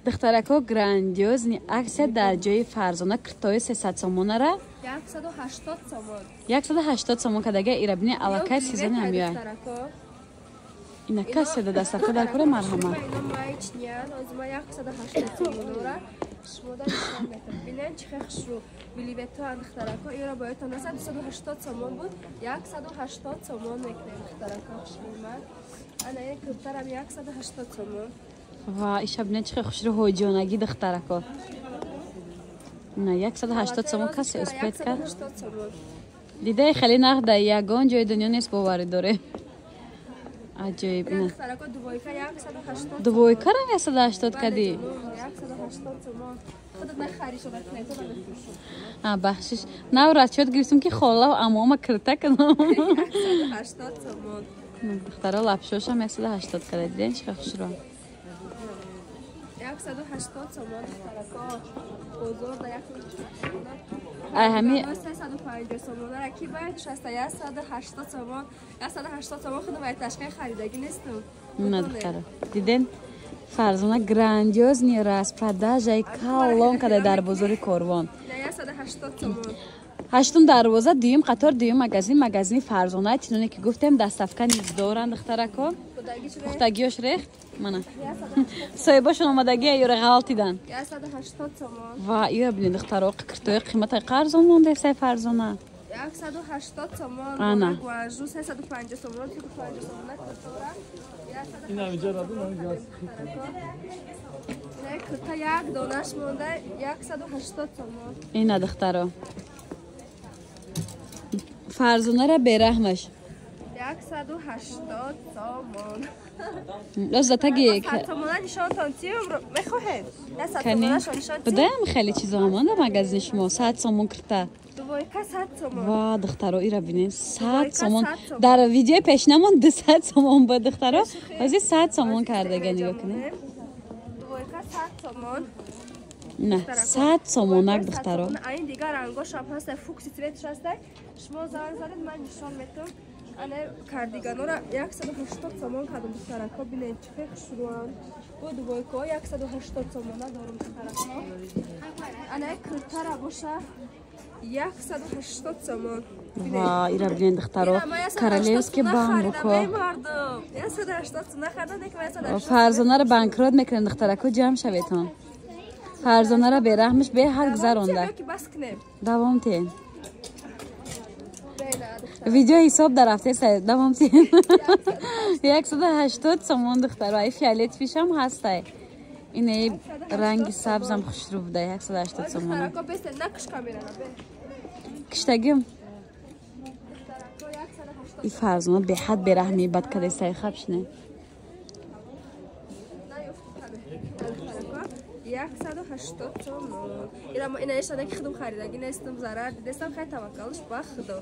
Духтарако, грандиозный акция дар ҷои Фарзона, киртои 300 сомонара 180 сомон. 180 сомон кадага. Ира бини, аллакай сезони ҳамёя. Ина касе да доставка дар кора, марҳамат. Ино маечный ян, озима 180 сомонора шумода нишон метам. Бинен, чӣ хел хушрӯ вельвет о, духтарако. Иро боятон расад, 280 сомон буд, 180 сомон мекунем, духтарако, хушрӯма. Ана ин куртарам 180 сомон. Ва иша бинед, чӣ хел хушрӯ, ҳоҷонагӣ, духтарако. На 180 сомон касе успеть кард? 180 сомон. Дидаи, хеле нарх дар ягон ҷои дунё нест, боварӣ дорем. Аҷоиб ина. Духтарако, двойка 180. Двойка рам 180 кадӣ? 180 сомон. Худат нахари, шуда клиент о мефурӯшам. А, бахшиш, нав расчёт гирифтем, ки хола амома кирта кунам. 180 сомон. Духтаро, лапшошам 180 када. Диден, чӣ хел хушрӯ? 180 сомон, духтарако, бозор да 180 сомон. Ай ҳами. 350 сомонара ки бояд шаста 180 сомон, 180 сомон. Худам ай Ташкент харидагӣ нестам. На, духтаро, диден, Фарзона грандиозный распродажа и калон када дар бозори Корвон. 180 сомон. Ҳаштум дарвоза, дуюм қатор, дуюм магазин, магазини Фарзона. Чуноне ки гуфтем, доставка низ доранд, духтарако. Пухтагиёш рехт, мана соҳибошон омадагия, ёра ғалтидан. 180 сомон. Ва ира бинед, духтаро, киртои қиматай қарзон мондесай, Фарзона. 180 сомон. Ана. Гуанжу 350 сомон, 350 сомона куртора. Ин ҳаминҷа радун, ҳаминҷа. Не, курта як донаш монда, 180 сомон. Ина, духтаро, Фарзонара бераҳмаш. 180 сомон. Затаги. 100 сомона нишонтон тиюм, мехоҳед? 100 Кани. сомонашо нишон тиюм. Будаям хеле чизо ҳамон дар магазини шумо, 100 сомон кирта. Двойка 100 сомон. Ва, духтаро, ира бинед, 100 Двойка сомон. 100 сомон. Дар видеои пешинамон 200 сомон буд, духтаро, ҳозир 100 сомон кардага, нигоҳ кунед. Двойка 100 сомон. На 100 сомонак, духтаро. Айн дигар рангошам ҳаста, фукси цвет ш ҳаста. Шумо занг занед, ман нишон метам. Ана кардиганора 180 сомон кардам, духтарако, бинед, чӣ хел хушрӯанд. Бо двойка о 180 сомона дорум, духтарако. Ана куртара боша 180 сомон. Ва ира бинед, духтаро, королевский бамбук о. Мардум, 180 сомона хардам, лекин 180. Фарзонара банкрот мекунем, духтарако, ҷамъ шаветон. Фарзонара бераҳмиш беҳад гузаронда. Ки бас кунем? Давом тиҳем. Бена, духтар. Видео ҳисоб дар рафтеса, давом тиҳем. 180 сомон, духтаро. Ай фиолетовый шам ҳастай, инаи ранги сабзам хушрӯ буда, 180 сомона. Духтарако, бесте, накуш камерара, бе. Киштагим. Духтарако, 180. И Фарзона беҳад бераҳмӣ бад кадесай, хабшне. Духтарако, 180 сомон. Ира ина ишана ки худум харидагӣ нестам, зарар дидестам. Хай, таваккалш ба Худо.